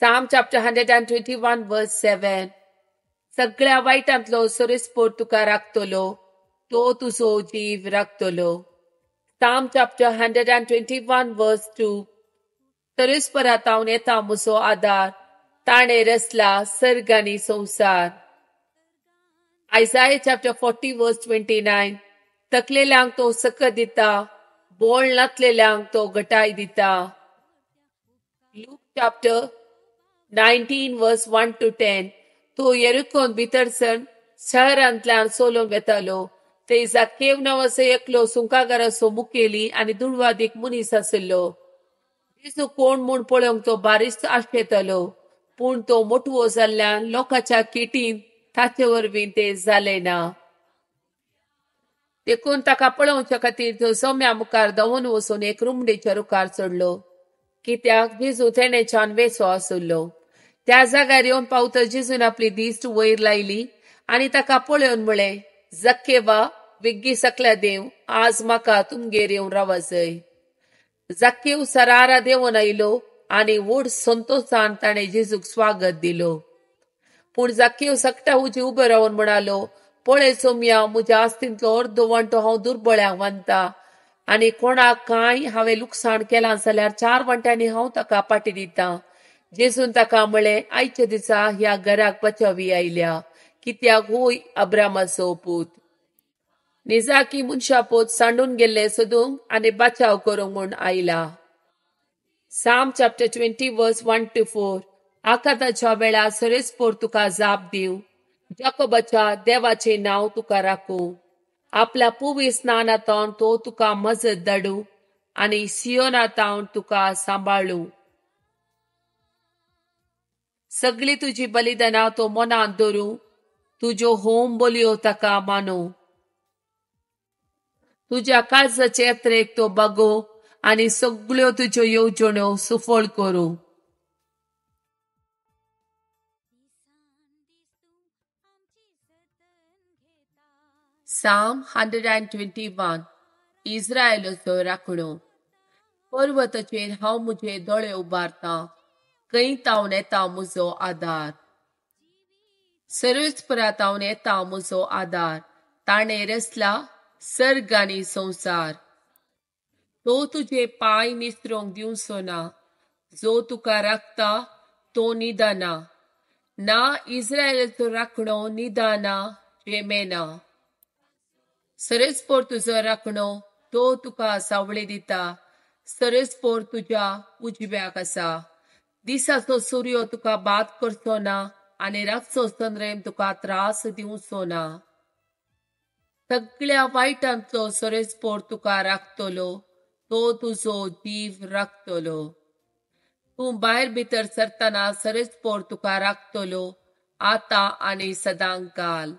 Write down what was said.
Psalm chapter 121 verse 7. सगळ्या वायटांतलो सरेस्पोर तुका राखतलो, तो तुजो जीव राखतलो. Psalm chapter 121 verse 2. सरेस्परातावन येता म्हजो आदार, ताणें रचला सर्ग आनी संवसार. Isaiah chapter 40 verse 29. तकलेल्यांक तो सकत दिता, बोळ नातलेल्यांक तो घटाय दिता. Luke chapter 19 verse 1 to 10. तो येरिकोन भितर सर शहरांतल्यान सोलून वेतालो. ते जाकेव नांवाचो एकलो सुंकागाराचो मुखेली आनी दुडवादीक मनीस आशिल्लो. जेजू कोण म्हूण पळोवंक तो बारीक आशेतालो, पूण तो मोटवो जाल्ल्यान लोकांच्या किटीन ताचे वरवीं तें जालें ना. देखून ताका पळोवच्या खातीर तो जम्या मुखार धांवून वचून एक रुमडेच्या रुखार चडलो, कित्याक जेजू तेणेच्यान वेचो आशिल्लो. त्या जाग्यार येवन पावतर जेजून आपली दिश्ट वयर लायली आनी ताका पळोवन म्हळें, जाक्केवा, वेग्गी सकल्या देव, आज म्हाका तुमगेर येवन रावजय. जाक्केव सरारा देंवन आयलो आनी व्हड संतोशान ताणें जेजूक स्वागत दिलो. पूण जाक्केव सकटा उजी उबो रावन म्हणालो, पळय सोमया, म्हज्या आस्तींतलो अर्दो वांटो हांव दुर्बळ्यांक वांदता आनी कोणाक कांय हांवें लुकसाण केलां जाल्यार 4 वांट्यांनी हांव ताका पाटी दितां. जेजून ताका म्हळें, आयच्या दिसा ह्या घराक बचावी आयल्या, कित्याक होय अब्रामाचो पूत. निजाकी मनशा पोत सांडून गेल्ले सोदूंक आनी बचाव करूंक म्हूण आयला. Psalm chapter 20 verse 1 to 4. आकाताच्या वेळार सरेस्पोर तुका जाप दिवं, जाकोबाच्या देवाचें नांव तुका राखूं. आपल्या पुवी स्नानांतावन तो तुका मजत धाडूं आनी सियोनातावन तुका सांबाळूं. सगळी तुजी बलिदानां तो मनांत धरूं, तुज्यो होम बोलयो ताका मानूं. तुज्या काळजाचे यात्रेक तो बागो आनी सगळ्यो तुज्यो येवजण्यो सुफळ करूं. Psalm 121. इस्रायलाचो राखणो. पर्वताचेर हांव म्हजे दोळे उबारतां, खंय तावन येता म्हजो आदार. सर्वेस्परातावन येता म्हजो आदार, ताणें रचला सर्ग आनी संवसार. तो तुजे पांय निसरोंक दिवचो ना, जो तुका राखता तो निदाना ना. इस्रायलाचो राखणो निदाना जेमेना. सरेस्पोर तुजो राखणो, तो तुका सावळी दिता. सरेस्पोर तुज्या उजव्याक आसा. दिसाचो सूर्य तुका बाद करचो ना आनी रातचो चंद्रेम तुका त्रास दिवचो ना. सगळ्या वायटांतलो सरेस्पोर तुका राखतलो, तो तुजो जीव राखतलो. तूं भायर भितर सरतना सरेस्पोर तुका राखतलो, आतां आनी सदांकाल.